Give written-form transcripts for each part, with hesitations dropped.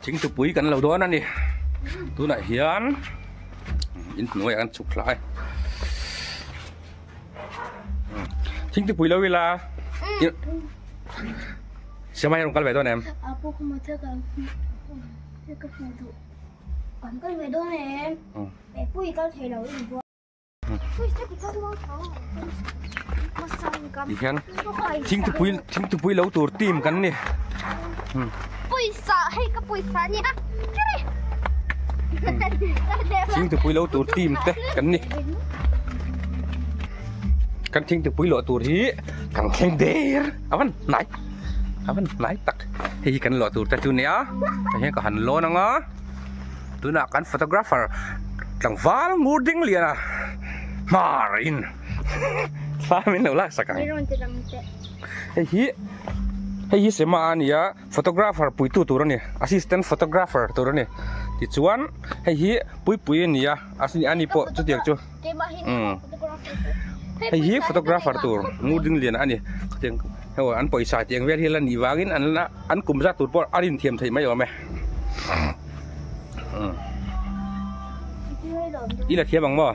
Thingtupui kan lo dawn a ni. Tunah hian in hnuaiah kan chhuk thlai. Thingtupui lo ila. Siamai rawn kal ve dawn em? Kan kal ve dawn em? Pui kal thei lo in buai. Tihian thingtupui thingtupui lo tur team kan ni. Pawisa hei ka pawisa a nia. Thingtupui lo tur team te kan ni. Kan thingtupui lo tur hi kan thleng der avan hnai avan hnai tak hei hi kan lo tur te chu nia hei hian ka han lawn anga. Tunah kan photographer tlangval ngur ding lian a hmar in thla min lo lak sak ang. Hei hi hei hi Sema a ni a photographer puitu tur a ni assistant photographer tur a ni tichuan hei hi Puipui a ni a ani pawh chutiang chu hei hi photographer tur ngur ding lian a ni khatiang hei an pawisa tih ang vel hi la nih vangin an la an kum zat tur pawh a rinthiam theih mai awm e. I la thiam ang maw?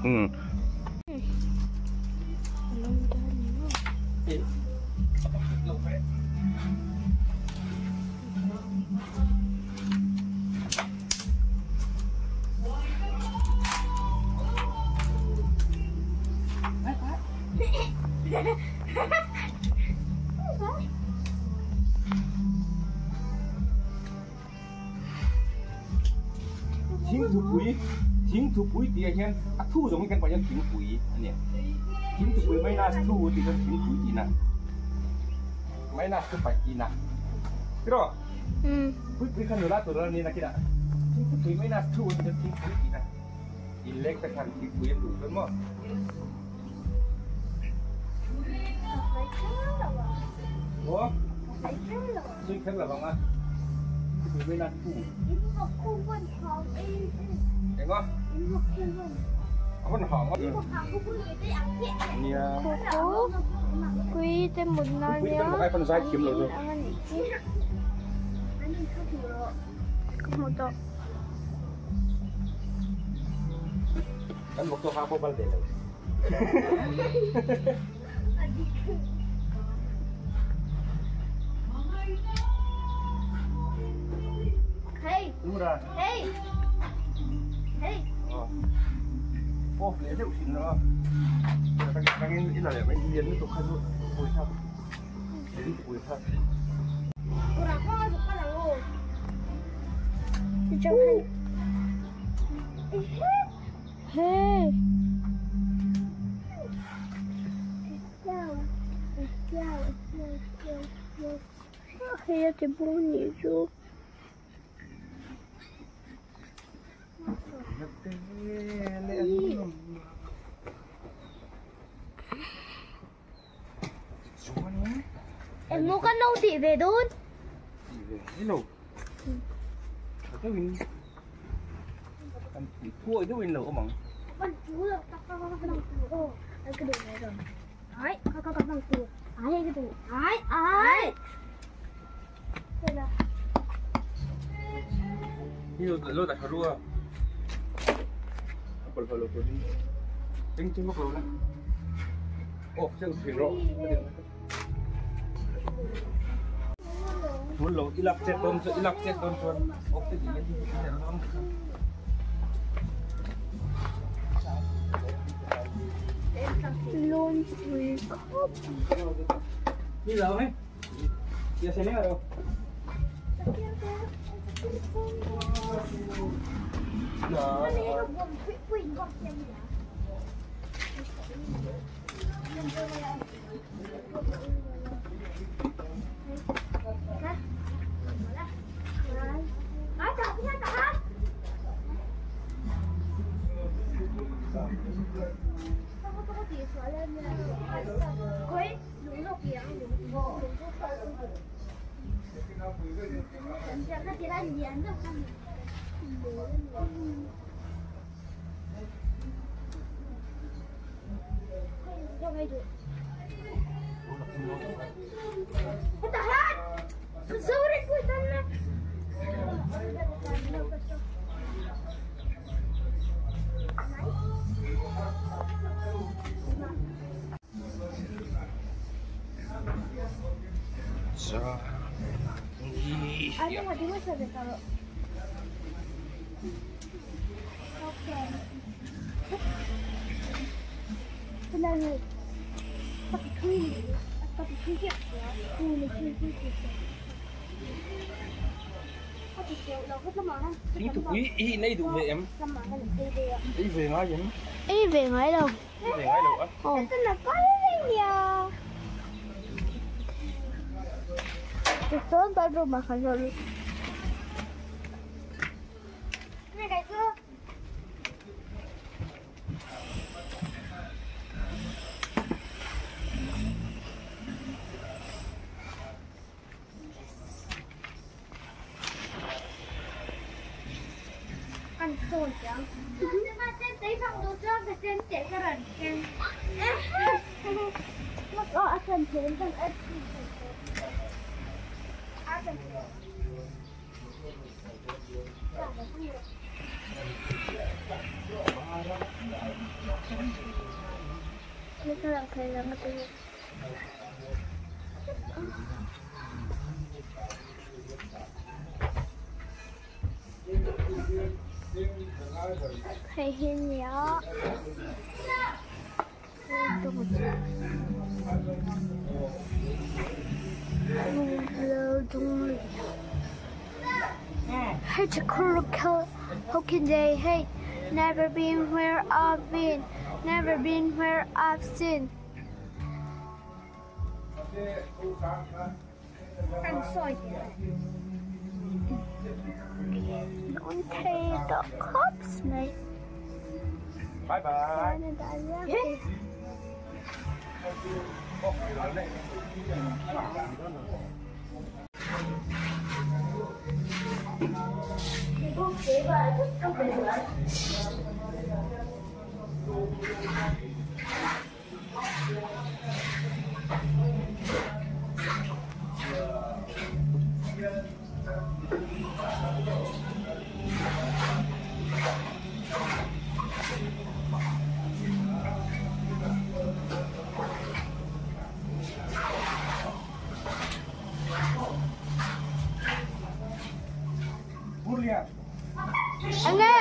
Umm. Thingthupui thingthupui tih ah hian a thu zawng hi kan pawh hian thingpui a ni thingthupui minus thu tih chuan thingpui tihna minus chu paih tihna tiraw puipui kha nula tur a ni nakinah thingthupui minus thu tih chuan thingpui tihna inleng te khan thingpui an duh chuan maw. Kui te mut na nia ka hmu tawh. Kan vawk chu ha pawh bal ve lo. Hey. Ura. Hey. Hey. Off leh deuh thin lo a. Tangin ila leh mai lian lutuk kha chu pui thlak. Pui thlak. Ura kha zuk ka lang o. Hei a ti bawk a nih chu. Engmaw kan lo tih ve dawn? Tih ve mai lo. Tha deuhin kan tih thuai deuhin lo awm ang. Kan tu lo tak ka ka ka tu aw. Ai ka duh mai dawn. Ai ka ka ka tu. Ai ka duh. Ai ai. Hi lo lo dah tha ru a. A bawlhhlawh lo turin eng chu vak lo la. Aw cheu thin rawh. Thul lo i lak chet dawn chu i lak chet dawn chuan off te tih hian hi a dawn. Lawn pui khawp. Ni lo hei. Thingtupui hi in ei duh ve em? Ei ve ngai em? Ei ve ngai lo. Ei ve ngai lo a. Hei hi nia Hey, never been where I've been, never been where I've seen. An thei tawh khawp mai. Bye bye. Enge?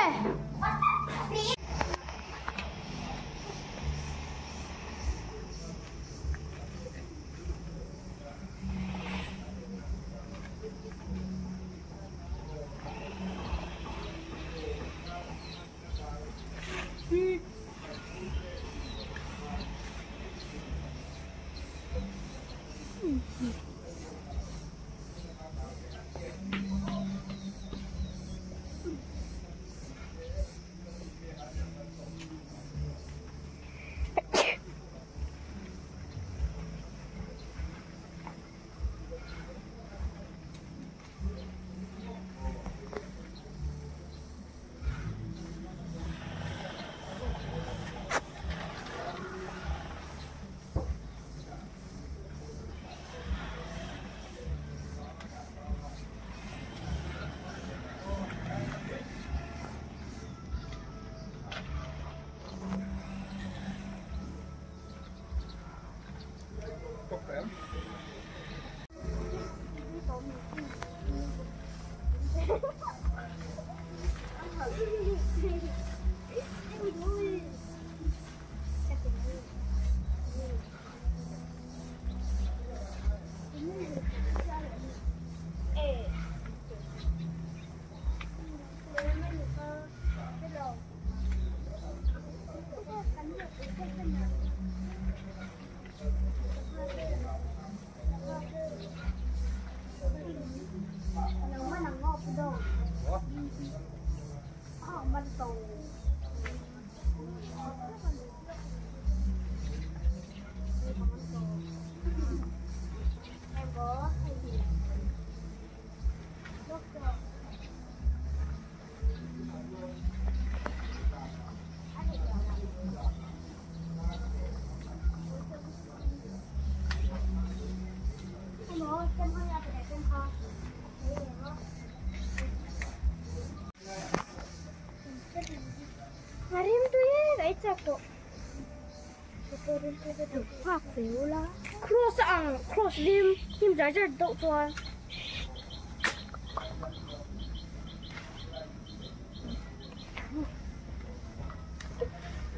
Nghak ve ula. Cross a ang cross lim hnim zar zar deuh chuan.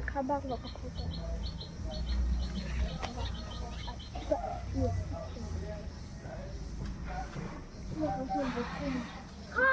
Kha bak loh ka phu tawh. Kha.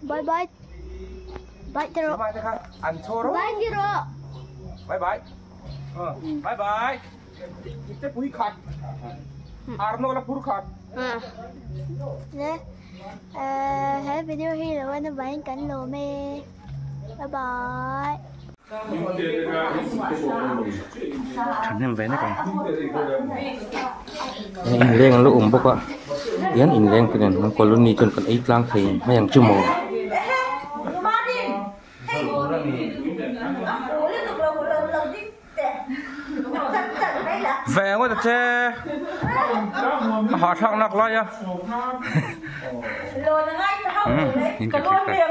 Bye bye. Bye tiro. Bye tiro. Bye bye. Bye bye. Ite pui khat. Arno la pur khat. Le. He video hi lo an bain kan lo me. Bye bye. Thahnem ve nek ang. Inleng an lo awm bawk a tihian inleng te nen an colony chuan kan ei tlang thei mai ang chu maw. Ve ngawt a che a hahthlak nak lai a. In ka thlir ta.